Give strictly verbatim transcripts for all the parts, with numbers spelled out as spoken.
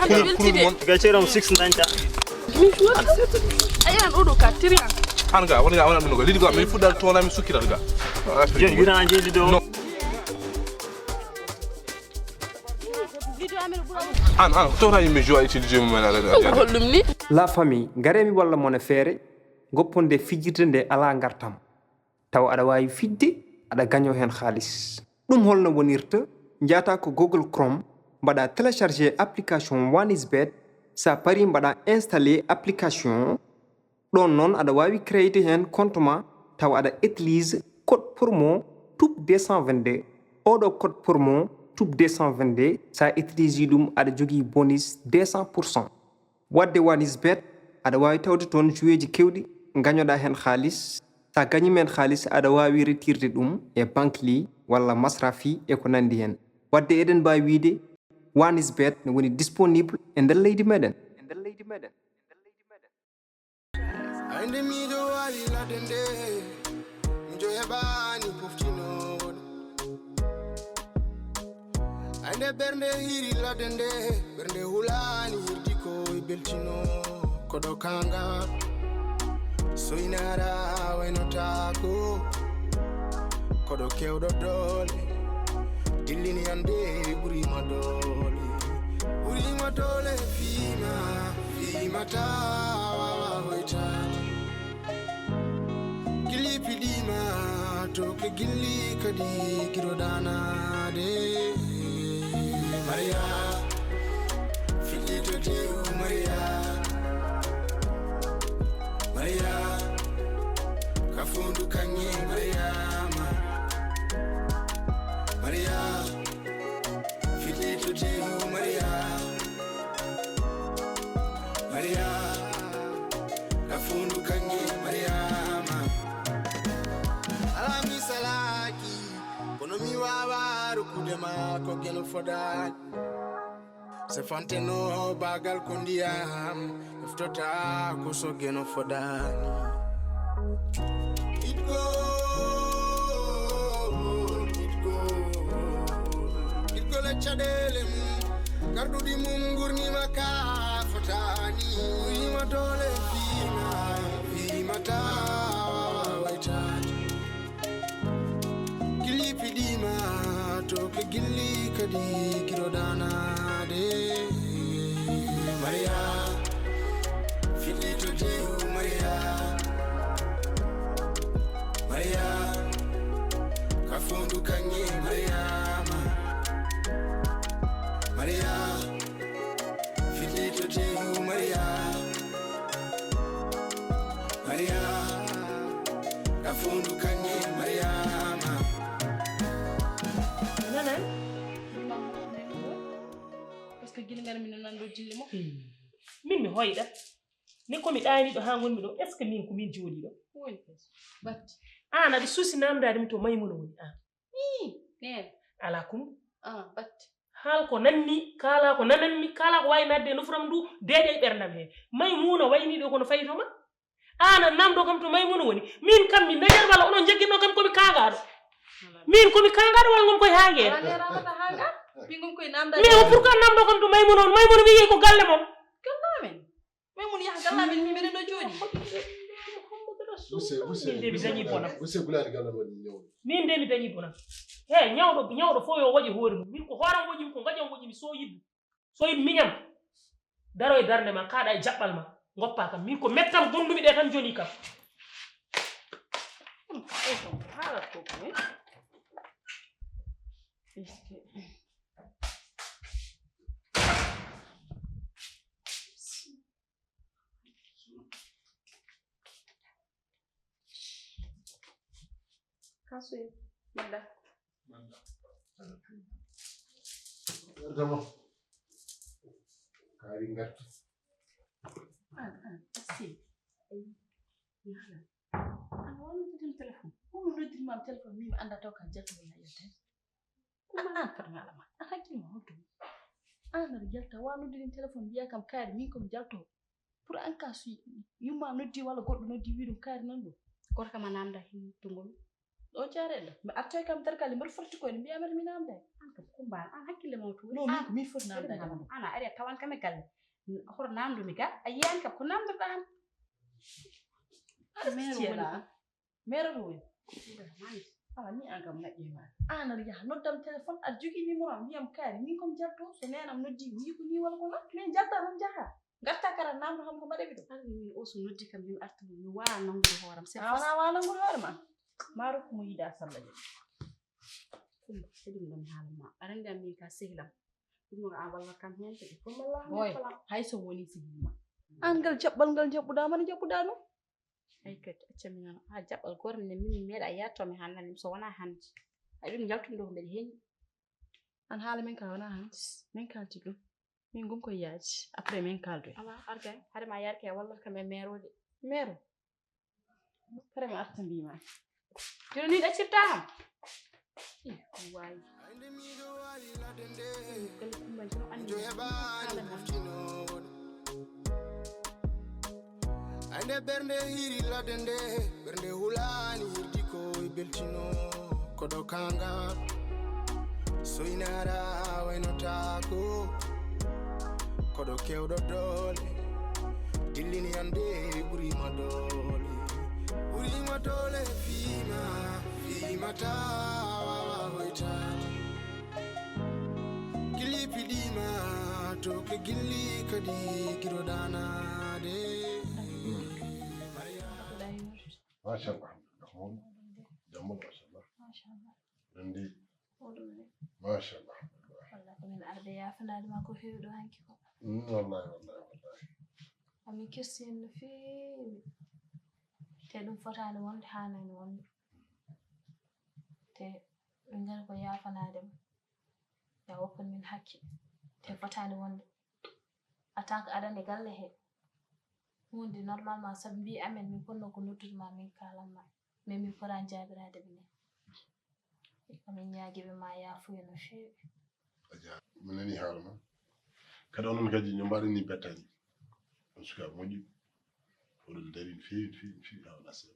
Weltide. Ga ceeram six dañta. A yiyan oɗo ka tiriyan. An ga wala ga wala ɗum ga lidi ga min fuɗɗal toona min sukkiral ga. Jon yurana jeeli ɗo. No. An an tawta yimɓe jowa utilisé mum en ala. Holɗum ni? La famille, ngaree mi walla mon e feere, gopponde fijirde nde alaa ngartam. Tawa aɗa waawi fijde, aɗa gañoo heen haalis. Ɗum holno wonirta? Njaata ko Google Chrome, mbaɗa télécharger application One is Bet. Sa parii mbaɗa installer application. Ɗoon noon aɗa waawi créer heen compte ma, tawa aɗa utilise code promo tube deux cent vingt-deux. Oɗo code promo tube deux cent vingt-deux, sa utilise ɗum aɗa jogii bonus deux cent pour cent. Wadde One is Bet, aɗa waawi tawde toon joueeji keewɗi, ngañoɗaa heen haalis. Sa gañiima heen haalis, aɗa waawi retirde ɗum e Bankly walla Masrafi e ko nanndi heen. Wadde eɗen mbaawi wiyde One is Bet ne woni disponible e nder leydi meɗen. Ay nde miijo waali ladde nde, miijo heɓaani poftinoowo ɗum. Ay nde ɓernde hiiri ladde nde, ɓernde hulaani hirdi ko e beltino. Koɗo kaŋŋa soynara waynotaako. Koɗo keewɗo doole, dillini annde ɓuriima doole. Ɓuriima doole fiima, fiima taa waawa hoytaade. Gilli piɗiima to ke gilli kadi giro danaade. Maria, fiɗɗi to tew Maria. Maria, ka fondu kaŋŋe Mariama. Maria, fiɗɗi to tew Maria. Maria, ka fondu kaŋŋe Mariama. Alaa mi salaaki, kono mi waawa rokkude ma ko geno fodaani. Se fanteno baagal ko ndiyam, eftota ko so geno fodaani. Itgo, itgo, itgo le caɗeele mum, garɗuɗi mum ngurnima ka fotaani. Uyima doole fiima, fiima taa waawa waytaade. Gilli piɗiima to ke gilli kadi giro danaade. Maria, fiɗɗi to tew Maria. Maria, ka fondu kaŋŋe Mariama. Maria, fiɗɗi to tew Maria. Maria, ka fondu kaŋŋe Mariama. Nanan? Parce que gila ngar min nan ɗo dille mo. Min mi hoyɗa. Ni ko mi ɗaaniɗo haa ngonmi ɗo. Est-ce que min ko min jooɗiɗo? Woni. Bat. Aan aɗa suusi namdaade mi to Maymuna woni aan. Ii, neen. Alaa kum. Ah, bat. Haal ko nanni, kaalaa ko nananmi, kaalaa ko waawi naatde e nofuram ndu, deeƴa e ɓerndam he. Maymuna wayniiɗo kono fayi to ma. Aan a namdo kam to Maymuna woni. Min kam mi najar walla onon njaggino kam ko mi kaangaaɗo. Min ko mi kaangaaɗo walla ngom koye haa ngeer. Ala ngeer amata haa ngeer. Min ngom koye namda. Min o pourquoi namdo kam to Maymuna on? Maymuna wiyi ko galle mon. Galle amen. Maymuna yaha galle amen, min mbeɗen ɗo jooɗi. Min de mi dañi bonam. Min de mi dañi bonam. He, ñawɗo, ñawɗo fof yo waɗi hoore mum. Min ko hooram waɗi, ko ngaƴam waɗi, mi so yiddu. So yiɗ miñam, daro e darnde ma, kaaɗa e jaɓɓal ma, ngoppa kam. Min ko mettam gondumi ɗe tan joni kam. Hum, ka o kam, haalat ko ko, eh? Est-ce que Kasoy, mbaɗa. Yarda mo. Kaari ngartu. Ah, ah, si. Yala. Ana wano ɗum téléphone. Ko mo noddirma am téléphone, min mi annda taw ka jalto wala yalta. Ah, ah, fata mi alama. An hakkille ma holto? An aɗa jalta, wa noddirin téléphone, mbiya kam kaari, min ko mi jalto. Pour an ka so yumma noddi walla goɗɗo noddi, wi ɗum kaari nan ɗum. Gorko ma namda hin tungol. Ɗo jaaree ɗo. Mi artoy kam dargal, mboɗo forti koye, mbiya mbaɗa mi namda. An kam Kumba, an hakkille ma to. No, min ko min foti namda. Ana ari a tawan kam e galle. Hoto namdu mi ga, a yiyan kam ko namdoɗa an. Aɗa mero woni ko. Mero to woni. Ala ni an kam ngaƴƴe ma. An aɗa yaha noddam téléphone, aɗa jogii numéro am, mbiyam kaari, min ko mi jalto, so neenam noddi, mi yii ko ni walla ko non, min jalta tan jaha. Ngarta kara namdo kam ko mbaɗe mi ɗum. An min o so noddi kam, min artu mi wawa nangude hooram. A wona wawa nangude hoore ma. Ma rokku mo yiɗa salla jam. Kumba, ko ɗum ɗon haala ma. Aɗa anndi an min ka sehil am. Ɗum ɗon an wallat kam heen kadi. Kumba Allah. Boy, hay so woni sehil ma. An ngal jaɓɓal ngal jaɓɓuɗa, mana jaɓɓuɗa ɗum? Ay kadi, acca mi nana. Ha jaɓɓal goto nde min mi meeɗa yatto mi hannde, so wona hannde. Ay ɗum jaltum ɗo ko mbeɗa heñi. An haala min ka wona hannde. Min kalti ɗum. Min gum koye yaadi. Après min kaldoy. Ala argay. Hade ma yarke wallat kam e meerode. Meero. Après mi arta mbima. Jono ni ɗaccirta kam. Ih, wawi. Kala kumba jono andi. Kala na. Ande ɓernde hiri ladde nde, ɓernde hulani hirdi ko e beltino. Koɗo kanga soynara waynotako. Koɗo kewɗo doole dillini ande ɓurima doole. Ɓurima doole fima, fima tawa hoytade. Gilli piɗima to ke gilli kadi giroɗanade. Machallah, alhamdulillah. Mawɗo. Jam on, machallah. Machallah. Rendi. Oɗo ne. Machallah. Walla ko min arde yaafanaade ma ko heewi ɗo hanki ko. Mm, wallahi, wallahi, wallahi. Amin kirsi en no feewi. Te ɗum fotaani wonde, haanaani wonde. Te min ngari ko yaafanaade ma. Ya woppon min hakke. Te fotaani wonde. En tant que aɗa e galle he. Huunde normalement sabu mbi amen min ponno ko noddude ma min kaalan ma. Mais min potaani jaabiraade ɓe ni. Amin ñaagi ɓe ma yaafuya no feewi. A jaa, mi nani haala ma. Kadi onon kadi no mbaɗani bettani. On suka moƴƴi. Oɗon dari no feewi, no feewi, no feewi haala seeɗa.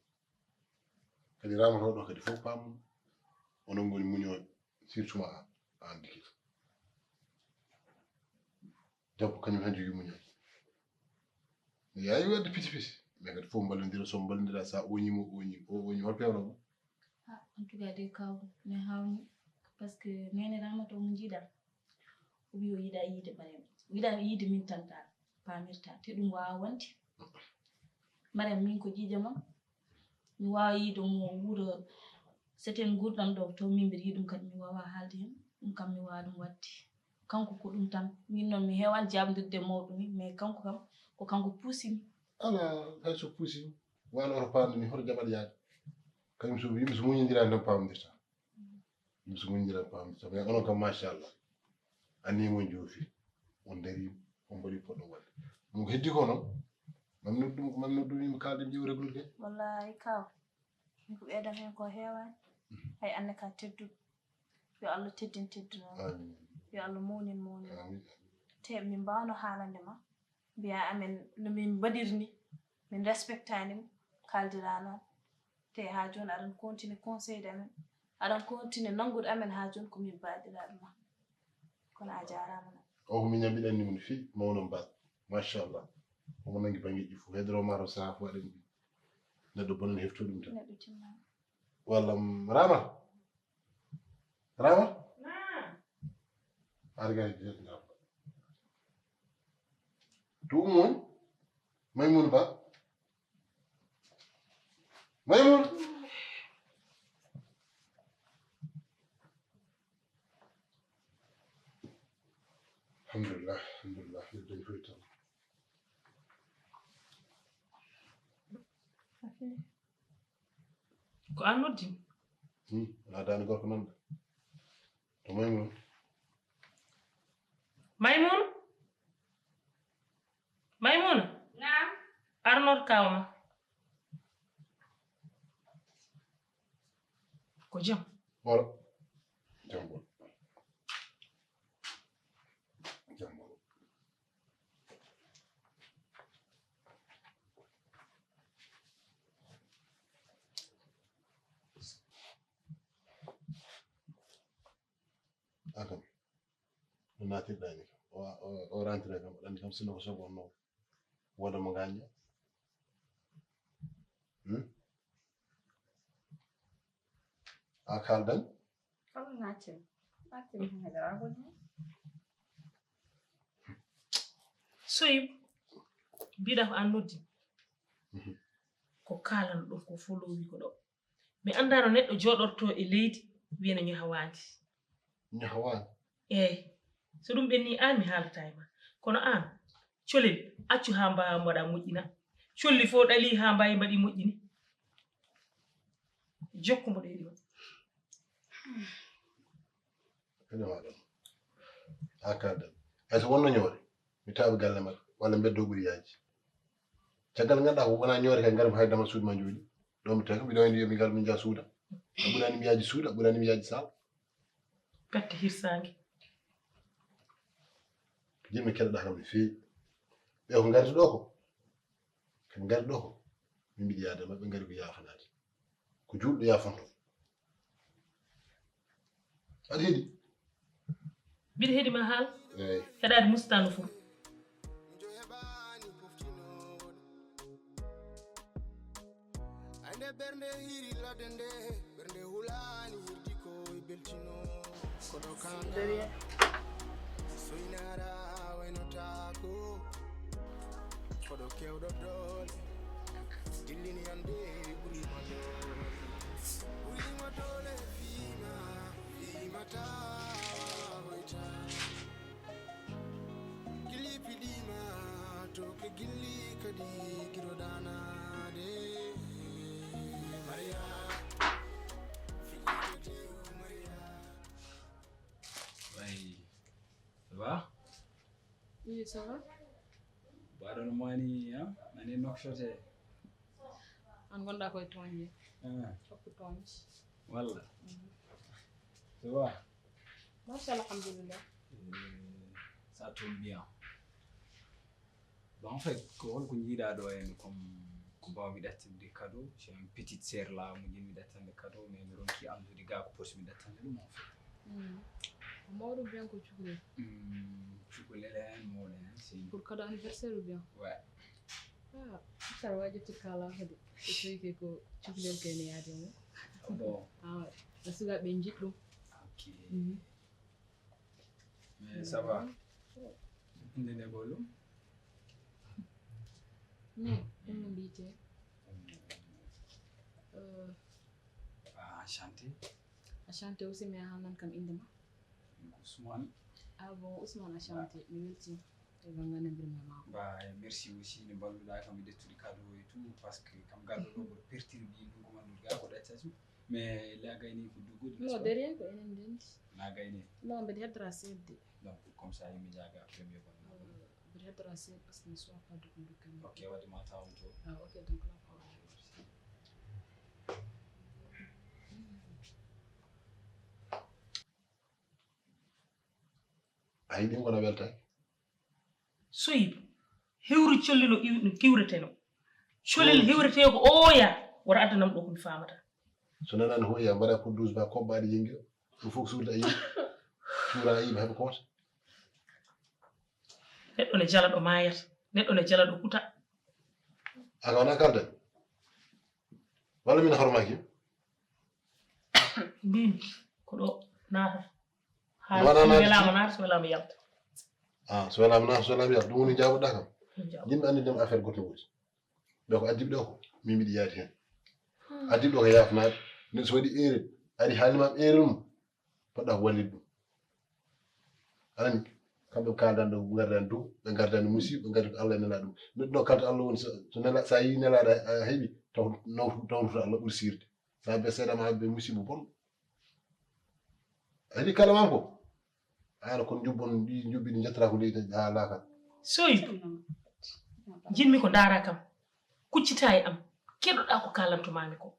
Kadi ramotoɗo kadi fof paamon. Onon ngoni muñooɓe, surtout ma an Dikita. Debbo kañum tan jogii muñal. Mi yaawi waɗde pisi pisi, mais kadi fof mballondira, so mballondira, sa oñi mo, oñi, o oñi, hol pewno mo? Ah, en tout cas, de kaw, mi hawni, parce que nene Ramata omo jiiɗa, o wi o yiɗa yiide Mariam, o yiɗa yiide min tan ka, paamirta, te ɗum waawa wonde. Mariam, min ko jiija mon, mi waawa yiide mo wuuro, seten nguurɗam ɗo, to min mbiɗa yiɗi ɗum kadi, mi waawa haalde heen, ɗum kam mi waawa ɗum waɗde. Kanko ko ɗum tan. Min noon mi heewan jaabndirde mawɗo ni, mais kanko kam, ko kanko puusimi. Ala, hay so puusimi, wano oto paamde ni, hoto jaɓat yaade. Kañum so, yimɓe so muñondiraani tan paamondirta. Yimɓe so muñondiraani paamondirta. Mais onon kam, machallah. Anniye mon joofi. On darii, on mbaɗi poɗɗo waɗde. Ɗum ko heddi ko noon. Mam noddu, mam noddu yimɓe kaalɗen ƴeew reglude kadi. Wallahi kaw. Min ko ɓeydan heen ko heewaani. Hay annde ka tedduɗo. Yo Allah teddin teddunoo. Amin. Yo Allah mawnin mawninoo. Amin. Te min mbaawno haalande ma. Mbiya amen no min mbaɗiri ni. Min respectani mo. Kaaldiraa noon. Te haa jooni aɗan continue conseil de amen. Aɗan continue nanngude amen haa jooni ko min baaɗiraaɓe ma. Kono a jaaraama noon. O ko min ñambiɗanni mo no feewi, mawno mbaas. Machallah. Omo nangi banngeeji fof. Hedoro ma to sahaa fof aɗa anndi. Neɗɗo bonan hefto ɗum tan. Neɗɗo timmaama. Walla, mm, Rama? Rama? Naam. Ari gay de, de. To ummo on? Maymuna Ba? Maymuna? Alhamdulillah, alhamdulillah. Ko an noddi? Hmm, wona daande gorko nan ɗo. To Maymuna. Maymuna? Maymuna? Naam. Arnor kawma. Ko jam? Wala. Jam bol. Jam bol. Natirɗani kam. O, o, o rentira kam, o ɗanni kam sinno ko sobo on noon. Woda mo gañƴa. Hmm? A kaldan? Kala natin. Natin hagara ko ni. Soyib, mbiɗa ko an noddi. Mhm. Ko kaalan ɗum ko fof loowi ko ɗo. Mi anndaano neɗɗo jooɗorto e leydi wiyana ñoha waandi. Ñoha waandi? Eey. So ɗum ɓenni aan mi haalata e ma. Kono aan, colel, accu haa mbaawa mbaɗa moƴƴina. Colli fof ɗali haa mbaawi mbaɗi moƴƴini. Jokku mo ɗeeɗi ma. Ene waɗa. Haa kaldan. Hay so wonno ñoore, mi tawi galle makko, walla mbeddo ɓuri yaaji. Caggal ngannduɗaa ko wona ñoore kay, ngar hay damal suudu ma jooɗi. Ɗo mi tawi, mbiɗo wayno yo mi ngar mi njaha suuda. A ɓurani mi yaaji suuda, a ɓurani mi yaaji sal. Pette hirsaange. Jiɗmi keɗoɗaa kam no feewi. Ɓe ko ngardi ɗo ko. Ko ngardi ɗo ko. Min mbiɗi yaade maɓɓe ngari ko yaafanaade. Ko juulɗo yaafanto. Aɗa heɗi? Mbiɗa heɗi ma haal. Eey. Heɗaade mustaano fof. Ande ɓernde hiri ladde nde, ɓernde hulaani hirdi ko e beltino. Koɗo kanga. Soynara waynotaako. Koɗo kewɗo doole. Dillini ande ɓuri ma doole. Ɓuri ma doole fiima, fiima ta hoyta. Gilli piɗima, to ke gilli kadi giro danade. Maria, figirde Maria. Way, ça va? Oui, ça va. Baɗono mani, hein? Nani noksote. An gonɗa koye toñde. Ah. Hokku toñde. Walla. Mhm. Ça va? Machallah, alhamdulillah. Euh, ça tombe bien. Bon, en fait, ko holko jiiɗa ɗo en comme ko mbawmi ɗattinde cadeau? J'ai une petite sœur là, mo jiɗmi ɗattande cadeau, mais mi ronki andude ga ko potmi ɗattande ɗum en fait. Mm. Ko mawɗo bien ko cukalel. Mm, cukalel en, mawɗo en, si. Pour cadeau anniversaire ou bien? Ouais. Ah, sara waji ti kala hadi. Ko toyke ko cukalel kene yaade mo. Bon. Ah, ouais. Parce que ɓe jiɗɗum. Ok. Mhm. Mais ça va. Nene bolu. Non, ɗum no mbiyetee? Euh, Ah, enchanté. Enchanté aussi, mais a haalnan kam innde ma. Ousmane. Ah bon, Ousmane, enchanté. Mi weltiima. E banngal nembirmi ma. Ba, eh, merci aussi, ne mballuɗaa kam e ƴettude cadeau et tout, parce que kam garɗo ɗo mboɗo perturbé ɗum ko manndude ga ko ɗaccaji. Mais la gayni ko dugude, n'est-ce pas? Non, de rien, ko enen ndendi. La gayni. Non, mbeɗa heddora seeɗa de. Donc, comme ça, mi jaaga premier bonne. Euh, mbeɗa heddora seeɗa parce que mi sowa pas de conduite. Ok, wadde ma taw on to. Ah, ok, donc là, ok, merci. A yiɗi ngona weltaaki? Soyib, hewru colli no iw-, no kiwreteno. Colel hewretee ko oya, wota addanam ɗo ko mi faamata. So nanani hoya, mbaɗa ko douze ba, koɓɓaaɗe yingira. Ɗum fof ko suurde a yiɗi. Cuura a yiɗi heɓa koota. Neɗɗo ne jala ɗo maayata. Neɗɗo ne jala ɗo kuta. A wona kalda. Walla min hormaki? Mbimi, ko ɗo naata. Haa wona so naata welaama naata, so welaama yalta. Ah, so welaama naata, so welaama yalta. Ɗum woni jaabuɗa kam. Ɗum jaabu. Yimɓe anndi ndem affaire goɗɗo woni. Ɗo ko addiɓe ɗo ko, min mbiɗi yaadi heen. Hmm. Addiɓe ɗo ko yaafnaade. Neɗɗo so waɗi erreur, ari haalima erreur mum, poɗɗa ko wallide ɗum. Anani, kamɓe ko kaaldan ɗo, ɓe ngardani ɗum, ɓe ngardani musiba, ɓe ngardi ko Allah e Nelaaɗo ɗum. Neɗɗo ɗo kalta Allah woni, so, so Nela-, so a yii Nelaaɗo a, a heɓi, taw nawtu-, tawtuta Allah ɓuri siirde. Sa be seeɗa ma ɓe musiba bonɗo. A heɗi kala man ko? Haala kon njubbon ɗi njubbi ɗi njettata ko leydi haa laakal. Soydu, jinmi ko ndaara kam. Kuccita e am. Keɗoɗa ko kaalanto mami ko.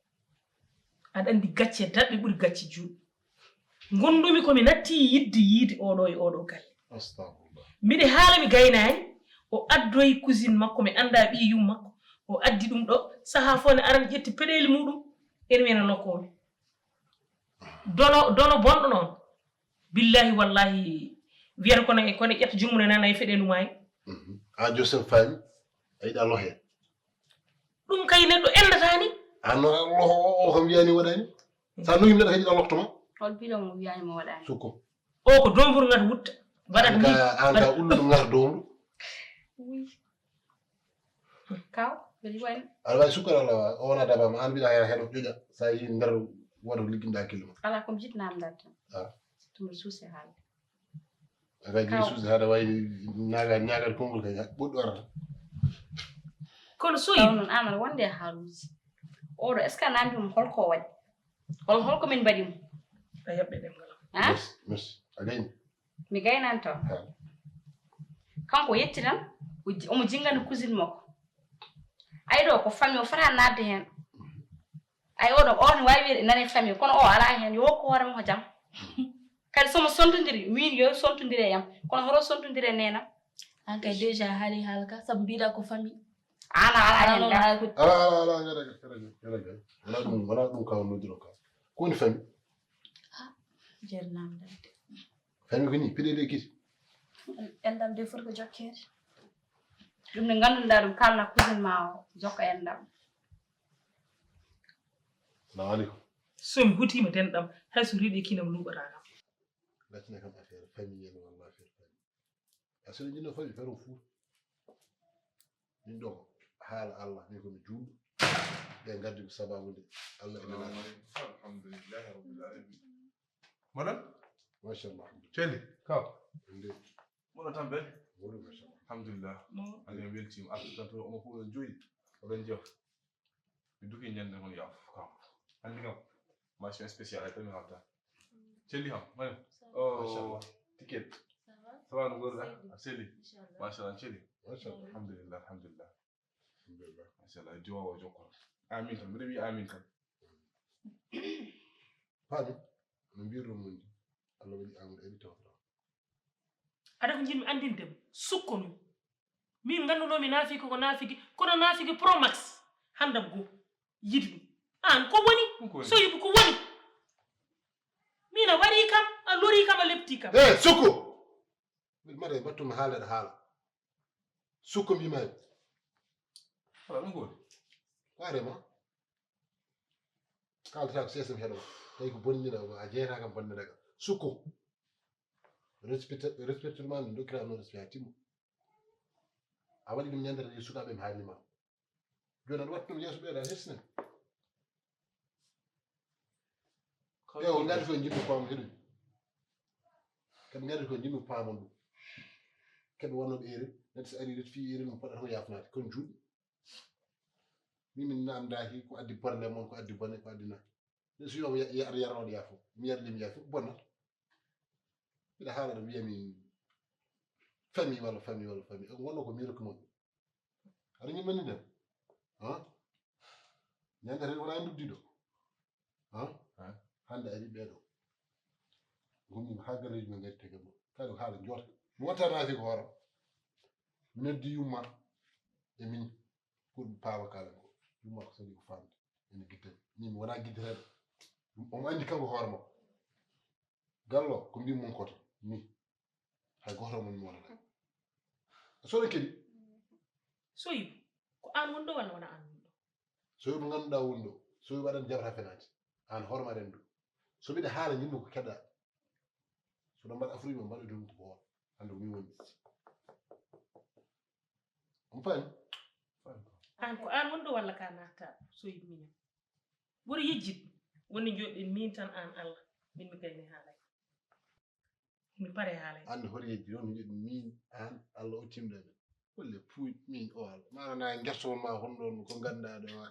Aɗa andi gacce daɗɗe ɓuri gacce juuɗe. Ngondumi ko mi natti yidde yiide oɗo e oɗo galle. Astagfirullah. Mbiɗe haala mi gaynaani, o addoyi cousine makko, mi annda ɓiye yum makko. O addi ɗum ɗo, saha fof ne arani ƴetti peɗeli muɗum, ene wiyana lokkoɓe. Dono, dono bonɗo noon. Billahi wallahi, Wiyata kono e, kono e ƴetta jummune nana e feɗendu maayi. Mhm. A Joseph faami, a yiɗa lohe. Ɗum kay neɗɗo enndata ni. A noon a loho o, o kam wiyani waɗani. Sa nuyim neɗɗo kadi yiɗa loftoma. Hol biɗo mo wiyani mo waɗani. Sukko. O ko domburu ngata wutta. Waɗata ni. An ka ulluɗo ngata domburu. Kaw, mbiɗa yiɗi wayde. Aɗa waawi sukkere Allah o wona daba ma an mbiɗa heen heɗo ƴoƴa sa yi nder woto ligginɗa kilima. Ala ko mi jiɗ namdal tan. Ah. Surtout mbiɗa suusi haalde. Aɗa jiɗi suusi haɗa wayi ñaaga ñaagal konngol kay ɓoɗɗo arata. Kono soyi. Kaw noon an aɗa wonde e haaluuji. Oɗo est ce que a namdi mo holko o waɗi? Hol holko min mbaɗi mo? A yaɓɓe ɗemngal. Ah? Merci. A gayni. Mi gaynani taw. Kanko o yetti tan omo jingani cousine makko. Ay ɗo ko famille o fota nadde hen. Ay oɗo o ne wawi wiyde nane famille kono o ala hen yo hokku hoore makko jam. Kadi somo sontodiri min yo sontodire yam kono hoto sontodire nenam. An kay déjà haali haala ka sabu mbiɗa ko famille. An a ala hen ga. Ala ala ala gara gara gara gara. Wala ɗum wala ɗum ka wonnodiro ka. Ko woni famille? Jernam dande. Famille ko ni piɗe ɗe kiti. Enɗam de foti ko jokkeede. Ɗum nde ngannduɗaa ɗum kaalna cousine ma o jokka enɗam. Salamu aleykum. So mi hutiima denɗam hay so riiɗi e kiinam luuɓataa kam. Laccine kam affaire famille en walla affaire famille. A so ɗum jinno famille fero fuu. Min ɗo haala Allah min ko mi juulɗo. Ɓe ngaddi ko sababu nde Allah e nana. Alhamdulillahi rabbil alamin. Maɗan? Machallah. Celi, kaw. Nde. Moɗo tan ɓe? Moɗo machallah. Alhamdulillah. Ani en weltima artude tan to omo fof oɗon jooɗi. Oɗon jeewa. Mi duki ñande mon yaaf kaw. Andi kam. Mention spéciale hay tan mi halta. Celi kam. Mani. O ticket. Ça va no goɗɗa? A seli. Machallah celi. Alhamdulillah alhamdulillah. Alhamdulillah. Machallah e duwa o jokkoro. Amin tan mbiɗa wiya amin tan. Faami no mbirɗon mon ni Allah waɗi Amadou ari tawtata. Aɗa ko jiɗmi anndinde mo sukko noon. Min nganndunomi naafiki ko naafiki kono naafiki promax handam goo yiɗi ɗum. Aan ko woni soyibu ko woni. Min a warii kam a lorii kam a leptii kam. E sukko. Mbiɗa mbaɗa e mbattu mi haalde aɗa haala. Sukko mbimaami. Ala ɗum ko woni. Carrément. Kaldata ko sesam heɗo tawi ko bonnira a jeyata kam bonnira kam sukko. Respecte ma min dokkira no respect ha timmo. A waɗi ɗum ñande tati sukaaɓe mi haalnima. Joni aɗa watta ɗum yeeso ɓeeɗa hersina. Ɓe o ngari ko jimmi paamu heɗum. Kadi ngari ko jimmi paamu ɗum. Kadi wonnoɓe eri neɗɗo so ari ret fi eri mo poɗata ko yafnade kon juuɗi. Min min namdaki ko addi problème on ko addi bone ko addi na. Nde so yo yar yarnoɗo yafo mi yar lim yafo bonna. Mbiɗa haalata wiyami famille walla famille walla famille eko wonno ko miiruka mon. Aɗa ñimmani nden? Ha? Ñande tan wona nduddiɗo. Ha? Hande ari ɓeɗo. Gommi ha galeji men gari tege mo. Kadi ko haala jota. Mi watta nafi ko horam. Mi noddi yumma e min. Pour mi paama kala ko. Yumma ko sadi ko famde. Ene giddani. Min mi wona giddareɗo. Omo andi kanko hoore makko. Gallo ko mbin mon koto ni. Hay goto mon mi wonata. Soɗo kedi. Soyi ko an woni ɗo walla wona an woni ɗo? Soyi mo ganduɗa woni ɗo. Soyi waɗan jabata fenade. An hoorema aɗa andi ɗum. So mbiɗa haala jinmi ko keɗɗa. Soɗo mbaɗa afruji ma mbaɗa ɗum ko hoore. Hande ko min woni. On faami? An ko an woni ɗo walla ka natta soyi miñam? Ɓuri yejjit woni joɗɗen min tan an Allah min mi gayni haalay. Mi pare haalay. An hoto yejji noon joɗɗen min an Allah o timɗo men. Holle puuj min o Allah. Maana na gertowol ma honɗon ko ganduɗa ɗo wa.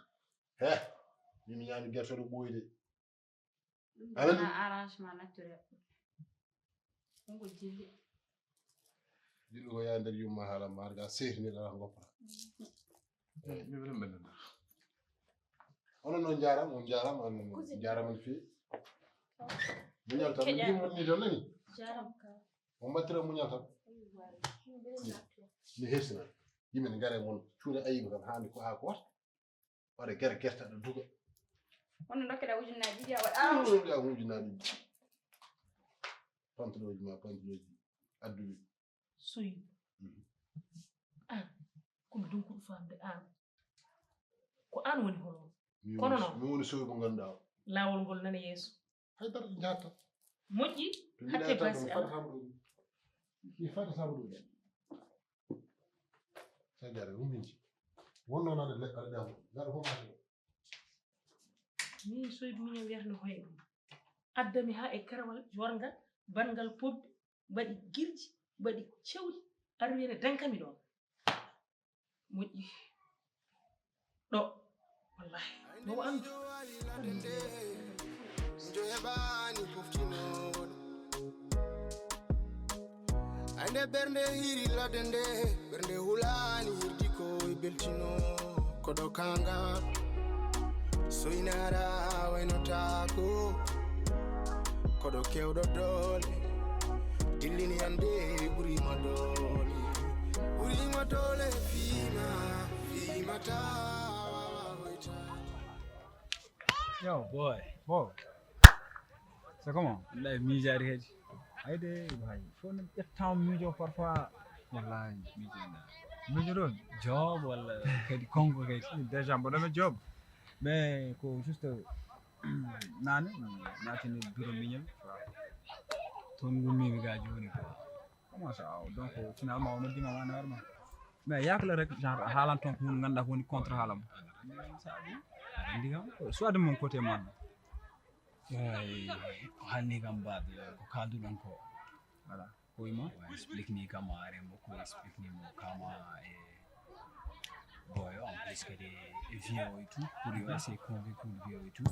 He min mi ñaami gertoɗo ɓoyde. Ɗum wona arrangement naturel. Ɗum ko jilli. Jilli ko yaa nder yumma haala ma ga sehni ala goppata. Eyi. Onon noon njaaraama on njaaraama on njaaraama no feewi. Muñal tan no mbimi woni ni ɗon nani. On mbattira muñal tan. Mi hersina yimɓe ne ngara e mon cuuɗa ayiba kam haandi ko haa ko wata. Waɗa gere gerte aɗa duga. Wonno dokkeɗa ujunnaaji ɗiɗi a waɗaama. Ɗa ko ujunnaaji ɗiɗi. Pantalooji ma pantalooji. Addude. Soyi. Mhm. An, ko mi donkuɗo famde an. Ko an woni hono. Min Kono woni- noon. Min woni sowi mo ngannduɗaa o. Laawol ngol nana yeeso. Haydara, njahata. Moƴƴi. To Hatte mbiɗa basi ɗum ala. Fata Samba ɗum. Mi Fata Samba ɗum. Haydara, rumminji. Wonno nana leɗɗa ɗam. Ngaɗa fof maate. Min soydu miñam wiyata no hoye ɗum. Addami haa e karawal jorngal, banngal pobbi, mbaɗi girji, mbaɗi cewli, arwiyene dankami ɗo. Moƴƴi. Ɗo. Wallahi. Mo anndu. Njo heɓaani poftinooɗo. Ande ɓernde hiri ladde nde, ɓernde hulaani hirdi ko e beltino. Koɗo kanga, soynara waynotaako. Koɗo kewɗo doole, dillini ande ɓurima doole. Ɓurima doole fiima, fiima tawa hoyta. Yo, boy. Bon. C'est comment? Wallahi miijaade kadi. Ayde, hay. Fof ne ƴettaama miijo parfois. Wallahi. Miijo ɗon. Job walla kadi konko kadi. Déjà mboɗo no job. Mais ko juste nane mi naatini bureau miñol. Toon ngummimi ga jooni quoi. Comment ça? Donc finalement o noddima ma na warma. Mais yakle rek genre a haalan toon ko hunde ngannduɗaa ko woni contre haalam. Aɗa anndi kam ko soit de mon côté man. Ay, ko haalni kam baade ko kaalduɗon ko. Voilà. Ko wima? Explique ni kam are mo ko explique ni mo kama e boyo en plus kadi e vieux et tout pour yo essayer convaincre vieux et tout.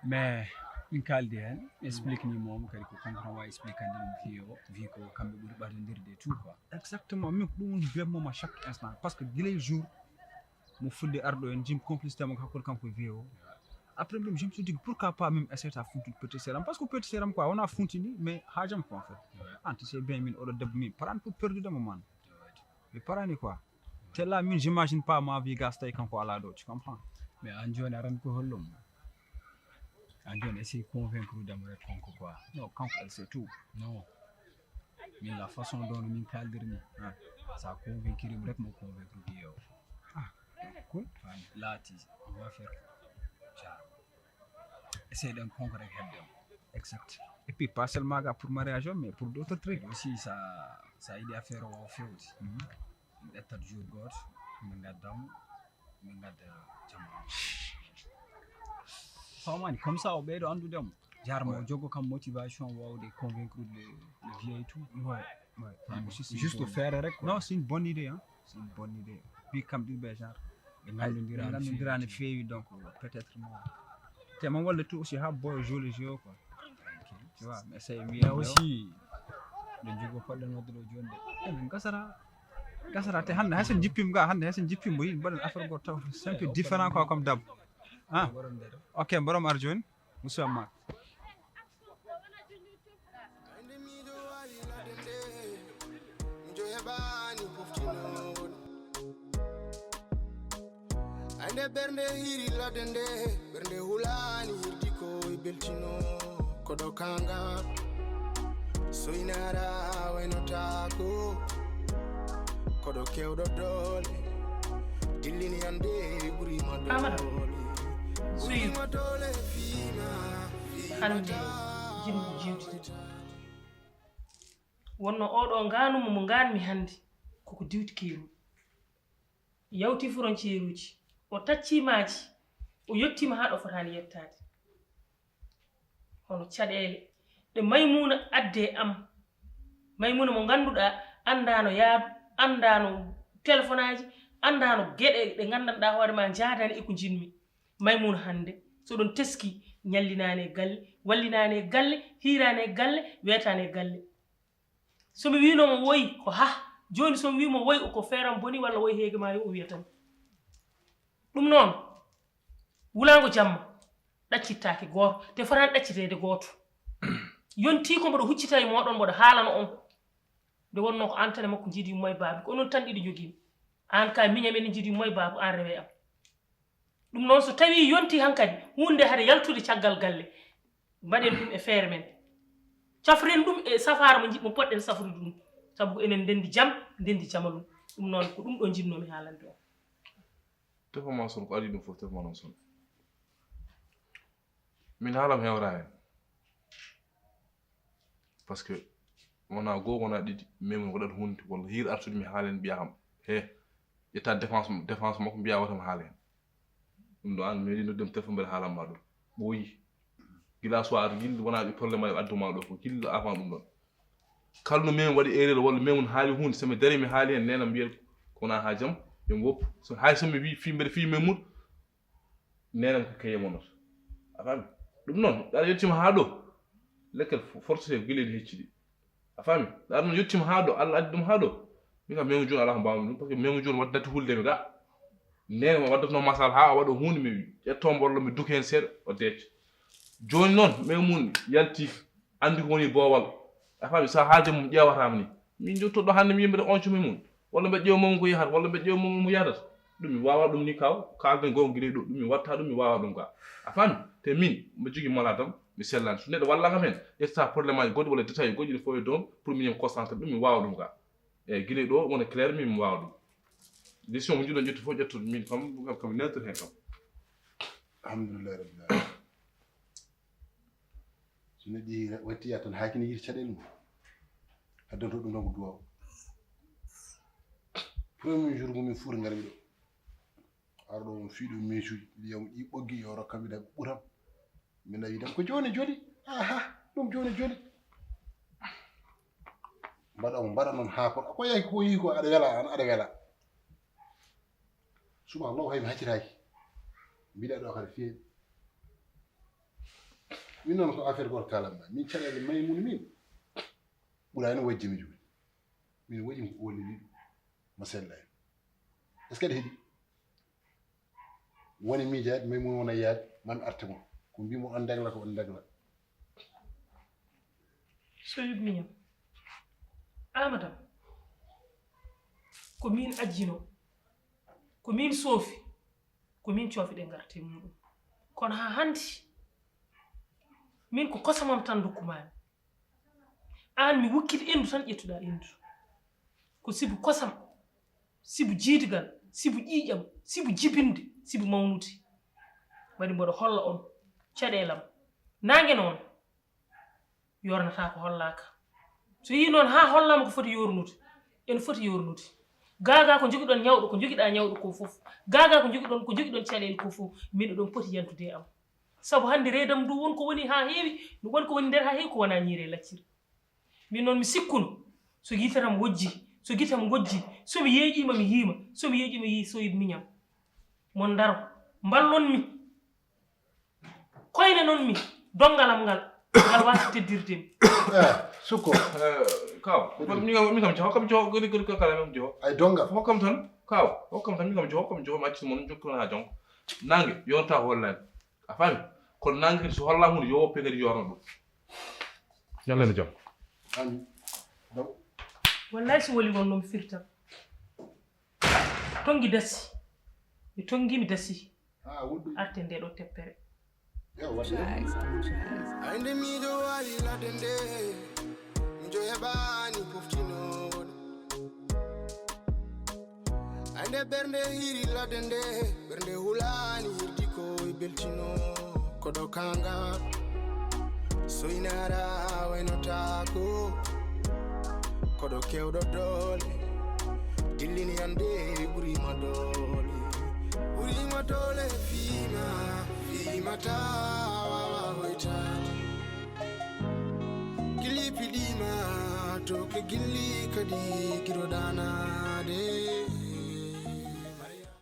Mais min kaldi hen explique ni moom kadi ko comme tan wa explique andi ɗum vieux o vi ko kamɓe ɓuri ɓardodirde et tout quoi. Exactement, min ko ɗum woni bemmo ma chaque instant parce que gila e jour mo fuɗɗi arɗo en jim complicité mo hakkude kanko e vieux o. Après ɗum je me suis dit pourquoi pas même essayer ta funtude petit seram parce que petit seram quoi on a funtini mais haajam quoi en fait. An tu sais bien min oɗo debbo min parani pour perdude mo man. Mi parani quoi. Te là min j'imagine pas ma vie gas tawi kanko ala ɗo tu comprends? Mais an jooni aran ko hollum? An jooni essaye convaincre damo rek kanko quoi. Non, kanko elle sait tout. Non. Min la façon dont min kaldir ni. Sa convaincre mo rek mo convaincre vieux o. Ah, cool. Laati on va faire ça. Essaye ɗen convaincre rek heɓde mo. Exact. Et puis pas seulement ga pour mariage o mais pour d'autres trucs aussi. Sa sa yiɗi affaire o wawa fewde. Min ƴettat jour gooto min ngaddamo min ngadda jamma. Famani comme ça o ɓeydo anndude mo jarma o jogo kam motivation wawde convaincre le le vieux et tout. Ouais, ouais. Juste faire rek. Non, c'est une bonne idée hein. C'est une bonne idée. Bi kam ɗiɗi ɓe genre ɓe nganndodirani no feewi donc peut-être mo te man walla tout aussi ha boy joli jeu quoi. Tu vois mais c'est bien aussi. Ɗo jogo paɗɗen wadde ɗo jonde. Gasara gasara te hannde hay sen jippima ga hannde hay sen jippima mo yiɗi mbaɗen affaire goto taw c'est un peu différent quoi comme d'hab. Ah, ok, mboɗom ar joni. Musu amma. Ande ɓernde hiri ladde nde ɓernde hulaani hirdi ko e beltino. Koɗo kanga soynara waynotaako. Koɗo kewɗo doole dillini ande ɓurima doole. Ɓurima doole fiima. Hannde jiɗmi jewtide wonno oɗo nganumo mo nganmi hannde koko diwti keerol. Yawti frontière uji, o tacci maaji, o yettiima haa ɗo fotaani yettaade. Hono caɗeele ɗe Maymuuna addi e am. Maymuuna mo ngannduɗaa anndaano yaadu, anndaano telefonaaji, anndaano geɗe ɗe nganndanɗaa hoore maa njaadaani e ko njiɗmi. Maymuuna hannde so ɗon teski ñallinaani e galle, wallinaani e galle, hiiraani e galle, weetaani e galle. So mi wiino mo woyi ko hah, jooni so mi wii mo woyi ko feeram boni walla woyi heege maayo o wiyata mi. Ɗum noon wulaango jamma ɗaccittaake gooto te fotaani ɗacciteede gooto. Yontii ko mboɗo huccita e mooɗon mboɗo haalana on nde wonnoo ko aan tan e makko njiidi yumma e baabi ko onon tan ɗiɗo njogii mi. Aan ka miñam ene njiidi yumma e baabu aan rewe am. Ɗum noon so tawii yontii hankadi huunde hade yaltude caggal galle mbaɗen ɗum e feere men. Cafren ɗum e safaara mo njiɗ-, mo poɗɗen safrude ɗum. Sabu ko enen ndenndi jam, ndenndi jamalu. Ɗum noon ko ɗum ɗo njiɗnoomi haalande on. Tefa ma son ko adii ɗum fof, tefa ma noon son. Min haalam hewra heen. Parce que wonaa goo, wonaa ɗiɗi, mais mon waɗat huunde, walla hiir artude mi haala heen, mbiya kam, he, ƴetta défense, défense makko, mbiya wata mi haala heen. Ɗum ɗo aan meeɗi nodde mi téléphone mbeɗa haalan ma ɗum. Ɓooyi. Gila soir, gila wonaa ɗi problème aji addu ma ɗo fof, gila avant ɗum ɗon. Kala no min waɗi erreur walla min haali huunde, so mi darii mi haali heen, neene am mbiyat ko wonaa haa jam, yo mi woppu. So hay so mi wii fii mbeɗa fii Maymuuna, neene am ko kaye wonata. A faami? Ɗum noon, aɗa yettiima haa ɗo, lekkal fo-, forcé gila ene hecci ɗi. A faami? Ɗa ɗum yettiima haa ɗo, Allah addi ɗum haa ɗo. Min kam, Maymuuna Jooni alaa ko mbaawmi ɗum, parce que Maymuuna Jooni waddata hulde mi ga. Neene mo waddatnoo masal haa o waɗa huunde, mi ƴetto mbollo, mi duka heen seeɗa, o deeƴa. Jooni noon, Maymuuna yalti, anndi ko woni boowal. A faami? So a haalde mum, ƴeewataa mi ni. Min jotto ɗo hannde, mi yimɓe on cumi mum. Walla mbeɗa ƴeewa mum ko yahata, walla mbeɗa ƴeewa mum mo yahdata. Ɗum mi waawaa ɗum ni, kaw. Kaalden goonga gila ɗo, ɗum mi watta ɗum, mi waawaa ɗum ka. A faami? Te min, mbeɗa jogii malade am, mi sellaani. So neɗɗo walla kam heen, ƴetta problème aji goɗɗi walla détail goɗɗi ɗi fof e doom, pour minen concentré ɗum, mi waawaa ɗum ka. Eeyi, gila ɗo wona clair, min mi waawa ɗum. Décision mo njiɗɗon ƴettude fof, ƴetton, min kam, kam, kam mi neltoto heen kam. Alhamdulillahi rabbil alamin. So neɗɗo yehi wattiya tan, haa kine yiita caɗeele mum. Addanto ɗum tan ko duwaaw. Premier jour mo min fuuri ngarmi ɗo. Arɗo on fii ɗum meesuuji, mbiya mo ɗi ɓoggi, yo rokka mi daga ɓuram. Mi nawi tan ko jooni jooni. Aha, ɗum jooni jooni. Mbaɗa mo, mbaɗa noon haa ko, ko yahi ko yiyi ko aɗa wela, an aɗa wela. Subhanallah, hay mi haccitaaki. Mbiɗa ɗo kadi feewi. Min noon ko affaire gooto kaalanmi. Min caɗeele Maymuuna min. Ɓuraani wajji mi jooni. Min waɗi ko woni ɗum. Mo sella en. Est-ce que aɗa heɗi? Woni miijaade, Maymuuna wona yaade, mami arte mo. Ko mbiimi on degla, ko on degla. Soyib miñam. Amadam. Ko min ajjino. Ko min soofi. Ko min coofi ɗe ngarte muɗum. Kono haa hannde, min ko kosamam tan ndokkumaami. Aan mi wokkiti enndu tan ƴettuɗaa enndu. Ko sibu kosam, sibu jiidigal, sibu ƴiiƴam, sibu jibinde, sibu mawnude. Waɗi mboɗo holla on caɗeelam. Naange noon, yornataa ko hollaaka. So yii noon haa hollaama ko foti yornude, ene foti yornude. Gaagaa ko njogiɗon ñawɗo, ko njogiɗaa ñawɗo ko fof. Gaagaa ko njogiɗon, ko njogiɗon caɗeele ko fof. Min oɗon poti yantude e am. Sabu hannde reedam ndu won ko woni haa heewi, won ko woni nder haa heewi ko wonaa ñiiri e lacciri. Min noon mi sikkuno, so yitere am wojji, so gite am ngojji, so mi yeeƴiima mi yiima, so mi yeeƴiima yii soyib miñam. Mon ndaro, mballon mi. Koyne noon mi, donngal am ngal, ngal waasa teddirde mi. Eh, sukko. Eh, kaw, ko ɗum. Min kam, min kam, hokkam jo, gori, gori, ko kala min jo. Ay donngal. Hokkam tan, kaw, hokkam tan, min kam jo, hokkam jo, mi acci mon, jokkon haa jonko. Naange, yonta hollani. A faami? Kono naange kadi so hollaama hunde, yo woppe kadi yorno ɗum. Ñallande jam. Amin. Daw. Wallahi so woni won no mi firtan. Tonngi dasi. Mi tonngi mi dasi. Ah, woɗɗi. Arte nde ɗo teppere. Yo, waɗɗi. Ay nde miijo waawi ladde nde, miijo heɓaani poftinoowo ɗum. Ay nde ɓernde hiiri ladde nde, ɓernde hulaani hirdi ko e beltino. Koɗo kanga, so ina ara waynotaako. Koɗo kewɗo doole, dillini ande ɓurima doole. Ɓurima doole fiima, fiima ta wawa hoytaade. Gilli piɗima, to ke gilli kadi giɗo ɗanaade.